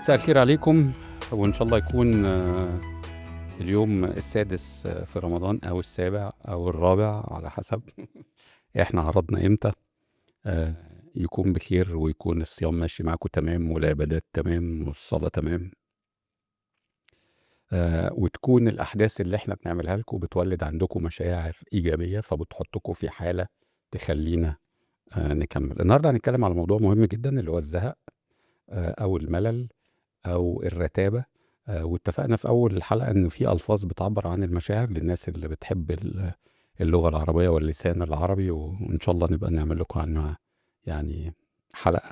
مساء الخير عليكم، وإن شاء الله يكون اليوم السادس في رمضان أو السابع أو الرابع على حسب إحنا عرضنا إمتى، يكون بخير ويكون الصيام ماشي معاكم تمام والعبادات تمام والصلاة تمام، وتكون الأحداث اللي إحنا بنعملها لكم بتولد عندكم مشاعر إيجابية، فبتحطكم في حالة تخلينا نكمل. النهاردة هنتكلم على موضوع مهم جدا اللي هو الزهق أو الملل أو الرتابة. واتفقنا في أول الحلقة إن في ألفاظ بتعبر عن المشاعر للناس اللي بتحب اللغة العربية واللسان العربي، وإن شاء الله نبقى نعمل لكم عنها يعني حلقة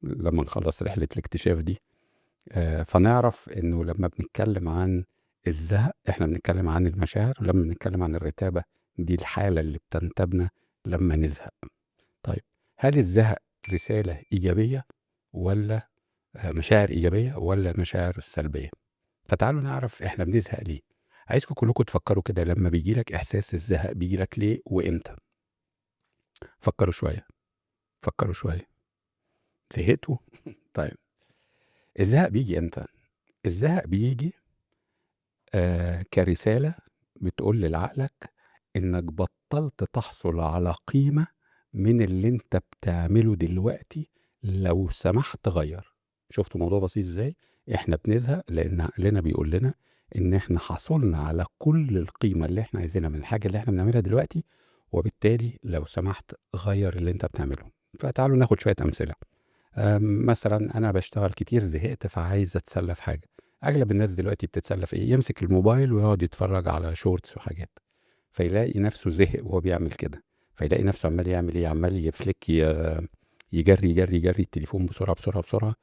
لما نخلص رحلة الاكتشاف دي. فنعرف إنه لما بنتكلم عن الزهق إحنا بنتكلم عن المشاعر، ولما بنتكلم عن الرتابة دي الحالة اللي بتنتابنا لما نزهق. طيب، هل الزهق رسالة إيجابية ولا مشاعر إيجابية ولا مشاعر سلبية؟ فتعالوا نعرف إحنا بنزهق ليه. عايزكم كلكم تفكروا كده، لما بيجي لك إحساس الزهق بيجي لك ليه وإمتى؟ فكروا شوية، فكروا شوية. زهقتوا؟ طيب، الزهق بيجي إمتى؟ الزهق بيجي كرسالة بتقول لعقلك إنك بطلت تحصل على قيمة من اللي أنت بتعمله دلوقتي، لو سمحت غير. شفتوا الموضوع بسيط إزاي؟ إحنا بنزهق لأن عقلنا بيقول لنا إن إحنا حصلنا على كل القيمة اللي إحنا عايزينها من الحاجة اللي إحنا بنعملها دلوقتي، وبالتالي لو سمحت غير اللي أنت بتعمله. فتعالوا ناخد شوية أمثلة. مثلا أنا بشتغل كتير، زهقت، فعايز أتسلى في حاجة. أغلب الناس دلوقتي بتتسلى في إيه؟ يمسك الموبايل ويقعد يتفرج على shorts وحاجات، فيلاقي نفسه زهق وهو بيعمل كده، فيلاقي نفسه عمال يعمل إيه؟ عمال يفلك، يجري يجري يجري التليفون بسرعة بسرعة بسرعة،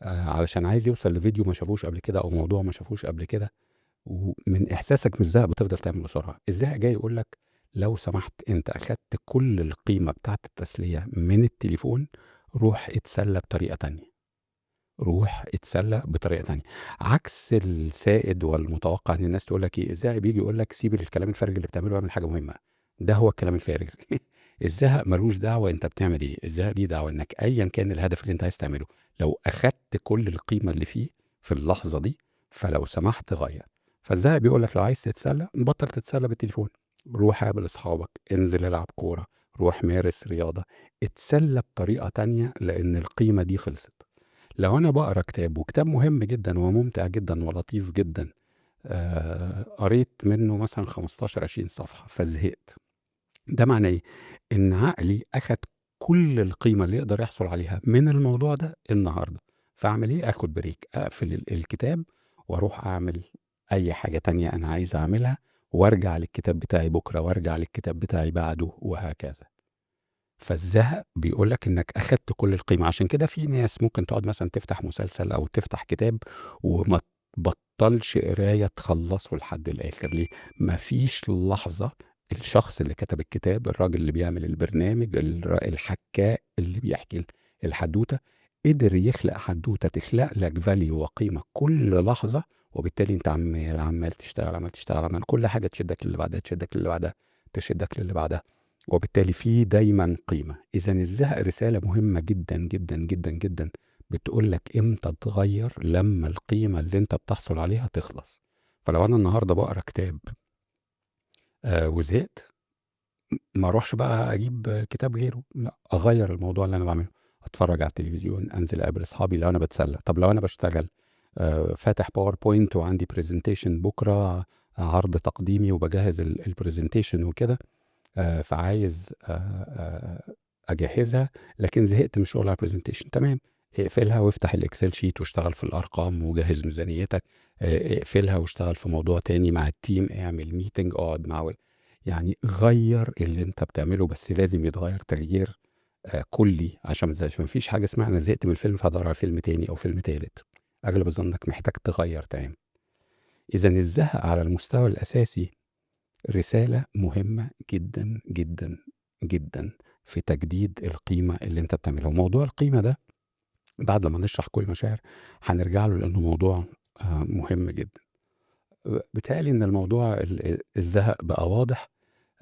علشان عايز يوصل لفيديو ما شافوش قبل كده أو موضوع ما شافوش قبل كده. ومن إحساسك بالزهق بتفضل تعمل بسرعة. الزهق جاي يقول لك لو سمحت أنت أخدت كل القيمة بتاعت التسلية من التليفون، روح اتسلى بطريقة تانية، روح اتسلى بطريقة تانية. عكس السائد والمتوقع إن الناس تقول لك إيه؟ الزهق بيجي يقول لك سيب الكلام الفارغ اللي بتعمله واعمل حاجة مهمة. ده هو الكلام الفارغ. الزهق ملوش دعوة أنت بتعمل إيه، الزهق ليه دعوة إنك أيا كان الهدف اللي أنت عايز تعمله لو أخدت كل القيمة اللي فيه في اللحظة دي فلو سمحت غير. فالزهق بيقول لك لو عايز تتسلى بطل تتسلى بالتليفون، روح قابل أصحابك، انزل العب كورة، روح مارس رياضة، اتسلى بطريقة تانية لأن القيمة دي خلصت. لو أنا بقرأ كتاب، وكتاب مهم جدا وممتع جدا ولطيف جدا، قريت منه مثلا 15-20 صفحة فزهقت، ده معناه إيه؟ إن عقلي أخد كل القيمة اللي يقدر يحصل عليها من الموضوع ده النهاردة. فأعمل إيه؟ أخد break، أقفل الكتاب وأروح أعمل أي حاجة تانية أنا عايز أعملها، وأرجع للكتاب بتاعي بكرة، وأرجع للكتاب بتاعي بعده، وهكذا. فالزهق بيقولك إنك أخدت كل القيمة. عشان كده في ناس ممكن تقعد مثلا تفتح مسلسل أو تفتح كتاب وما تبطلش قراية تخلصه لحد الآخر. ليه؟ مفيش لحظة الشخص اللي كتب الكتاب، الراجل اللي بيعمل البرنامج، الحكاء اللي بيحكي الحدوتة، قدر يخلق حدوتة تخلق لك value وقيمة كل لحظة، وبالتالي انت عمال تشتغل، عمال تشتغل، عمال كل حاجة تشدك للي بعدها، تشدك للي بعدها، تشدك للي بعدها، وبالتالي في دايما قيمة. إذا الزهق رسالة مهمة جدا جدا جدا جدا، بتقول لك امتى تغير لما القيمة اللي انت بتحصل عليها تخلص. فلو أنا النهاردة بقرأ كتاب وزهقت، ما اروحش بقى اجيب كتاب غيره، لا، اغير الموضوع اللي انا بعمله، اتفرج على التلفزيون، انزل اقابل اصحابي لو انا بتسلى. طب لو انا بشتغل، فاتح PowerPoint وعندي presentation بكره، عرض تقديمي وبجهز ال presentation وكده، فعايز اجهزها، لكن زهقت من الشغل على ال presentation، تمام، اقفلها وافتح ال Excel sheet واشتغل في الارقام وجهز ميزانيتك، اقفلها واشتغل في موضوع تاني مع ال team، اعمل meeting، اقعد مع يعني غير اللي انت بتعمله، بس لازم يتغير تغيير كلي عشان ما تزهقش. ما فيش حاجه اسمها انا زهقت من الفيلم فهدور على فيلم تاني او فيلم تالت، اغلب الظن انك محتاج تغير تمام. اذا الزهق على المستوى الاساسي رساله مهمه جدا جدا جدا في تجديد القيمه اللي انت بتعملها. وموضوع القيمه ده بعد لما نشرح كل مشاعر هنرجع له لانه موضوع مهم جدا. بيتهيألي ان الموضوع الزهق بقى واضح.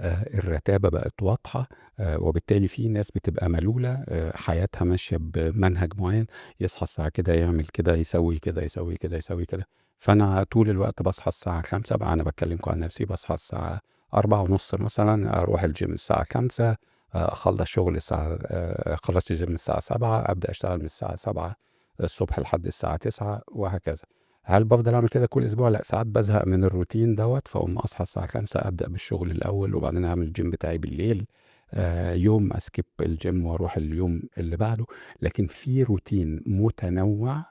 الرتابة بقت واضحة، وبالتالي في ناس بتبقى ملولة، حياتها ماشية بمنهج معين، يصحى الساعة كده، يعمل كده، يسوي كده، يسوي كده، يسوي كده. فأنا طول الوقت بصحى الساعة 5، بقى أنا بتكلمكم عن نفسي، بصحى الساعة 4:30 مثلا، أروح الجيم الساعة 5، أخلص شغل الساعة، خلصت الجيم الساعة 7، أبدأ أشتغل من الساعة 7 الصبح لحد الساعة 9 وهكذا. هل بفضل أعمل كده كل أسبوع؟ لا، ساعات بزهق من الروتين دوت، فأقوم أصحى الساعة 5 أبدأ بالشغل الأول وبعدين أعمل الجيم بتاعي بالليل، يوم أ skip الجيم وأروح اليوم اللي بعده. لكن في روتين متنوع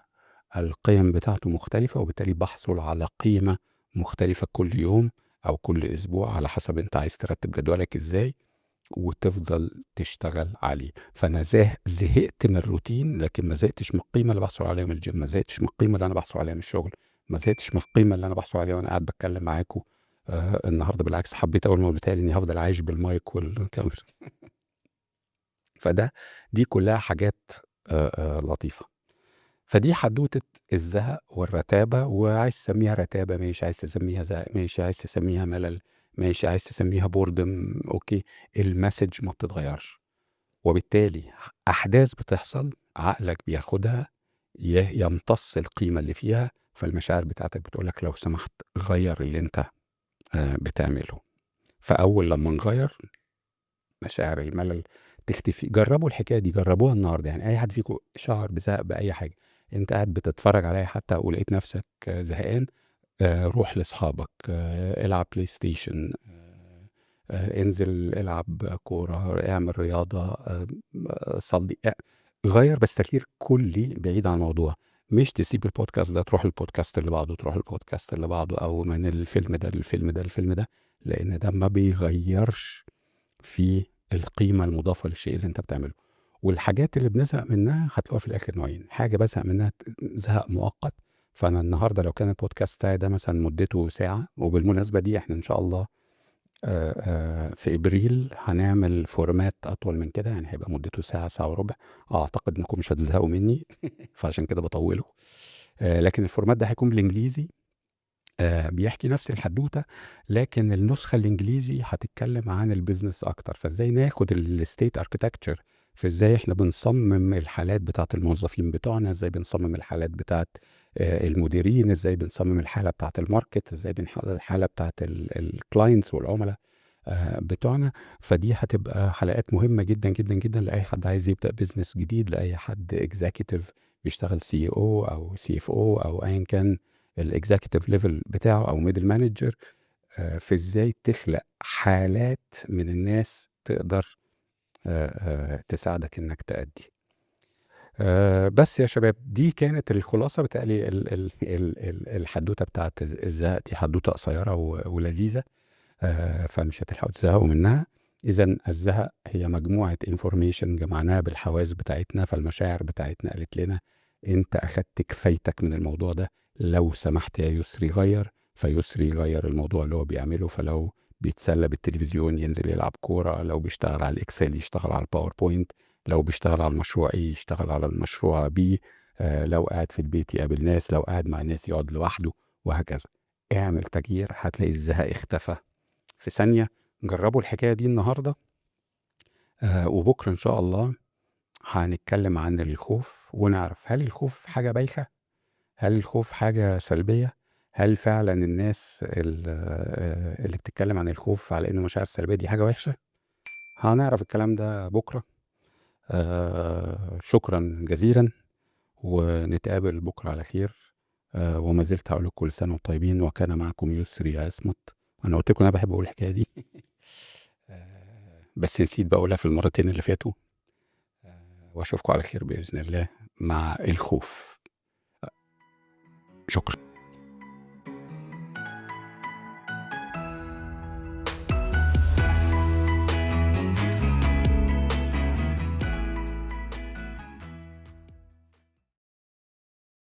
القيم بتاعته مختلفة، وبالتالي بحصل على قيمة مختلفة كل يوم أو كل أسبوع على حسب أنت عايز ترتب جدولك إزاي وتفضل تشتغل عليه. فأنا زهقت من الروتين، لكن ما زهقتش من القيمة اللي بحصل عليها من الجيم، ما زهقتش من القيمة اللي أنا بحصل عليها من الشغل، ما زهقتش من القيمة اللي أنا بحصل عليها وأنا قاعد بتكلم معاكم النهاردة. بالعكس حبيت أول ما بتهيألي إني هفضل عايش بالمايك والكاميرا. فده دي كلها حاجات لطيفة. فدي حدوتة الزهق والرتابة، وعايز تسميها رتابة ماشي، عايز تسميها زهق ماشي، عايز تسميها ملل ماشي، عايز تسميها boredom okay. ال message ما بتتغيرش، وبالتالي أحداث بتحصل عقلك بياخدها يمتص القيمة اللي فيها، فالمشاعر بتاعتك بتقولك لو سمحت غير اللي انت بتعمله. فأول لما نغير مشاعر الملل تختفي. جربوا الحكاية دي، جربوها النهاردة. أي حد فيكم شعر بزهق بأي حاجة، انت قاعد بتتفرج عليها حتى ولقيت نفسك زهقان، روح لاصحابك، العب بلاي ستيشن، انزل العب كورة، اعمل رياضة، صلي، غير، بس تغيير كلي بعيد عن الموضوع. مش تسيب البودكاست ده تروح البودكاست اللي بعده، تروح البودكاست اللي بعده، او من الفيلم ده للفيلم ده للفيلم ده، لان ده ما بيغيرش في القيمة المضافة للشيء اللي انت بتعمله. والحاجات اللي بنزهق منها هتلاقوها في الآخر نوعين. حاجة بزهق منها زهق مؤقت، فأنا النهاردة لو كان البودكاست بتاعي ده مثلا مدته ساعة، وبالمناسبة دي احنا إن شاء الله في إبريل هنعمل format أطول من كده، هيبقى مدته ساعة، ساعة وربع. أعتقد إنكم مش هتزهقوا مني فعشان كده بطوله. لكن ال format ده هيكون بالإنجليزي، بيحكي نفس الحدوتة، لكن النسخة الإنجليزي هتتكلم عن ال business أكتر. فإزاي ناخد ال state architecture، فإزاي إحنا بنصمم الحالات بتاعة الموظفين بتوعنا، إزاي بنصمم الحالات بتاعة المديرين، إزاي بنصمم الحالة بتاعة ال market، إزاي بنحلل الحالة بتاعة ال clients والعملاء بتوعنا. فدي هتبقى حلقات مهمة جدا جدا جدا لأي حد عايز يبدأ business جديد، لأي حد executive بيشتغل CEO أو CFO أو أيا كان ال executive level بتاعه أو middle manager، في إزاي تخلق حالات من الناس تقدر تساعدك إنك تأدي. بس يا شباب دي كانت الخلاصة. بتهيألي الحدوتة بتاعت الزهق دي حدوتة قصيرة ولذيذة، فمش هتلحقوا تزهقوا منها. إذن الزهق هي مجموعة information جمعناها بالحواس بتاعتنا، فالمشاعر بتاعتنا قالت لنا انت أخدت كفايتك من الموضوع ده، لو سمحت يا يسري غير. فيسري غير الموضوع اللي هو بيعمله، فلو بيتسلى بالتلفزيون ينزل يلعب كورة، لو بيشتغل على ال Excel يشتغل على ال PowerPoint، لو بيشتغل على المشروع A يشتغل على المشروع B، لو قاعد في البيت يقابل ناس، لو قاعد مع ناس يقعد لوحده، وهكذا. اعمل تغيير هتلاقي الزهق اختفى في ثانية. جربوا الحكاية دي النهاردة، وبكرة إن شاء الله هنتكلم عن الخوف، ونعرف هل الخوف حاجة بايخة، هل الخوف حاجة سلبية، هل فعلا الناس اللي بتتكلم عن الخوف على إنه مشاعر سلبية دي حاجة وحشة. هنعرف الكلام ده بكرة. شكرا جزيلا، ونتقابل بكرة على خير. وما زلت هقول لكم كل سنة وانتم طيبين، وكان معكم يسري عصمت. أنا قلت لكم أنا بحب أقول الحكاية دي بس نسيت بقولها في المرتين اللي فاتوا. وأشوفكم على خير بإذن الله مع الخوف. شكرا.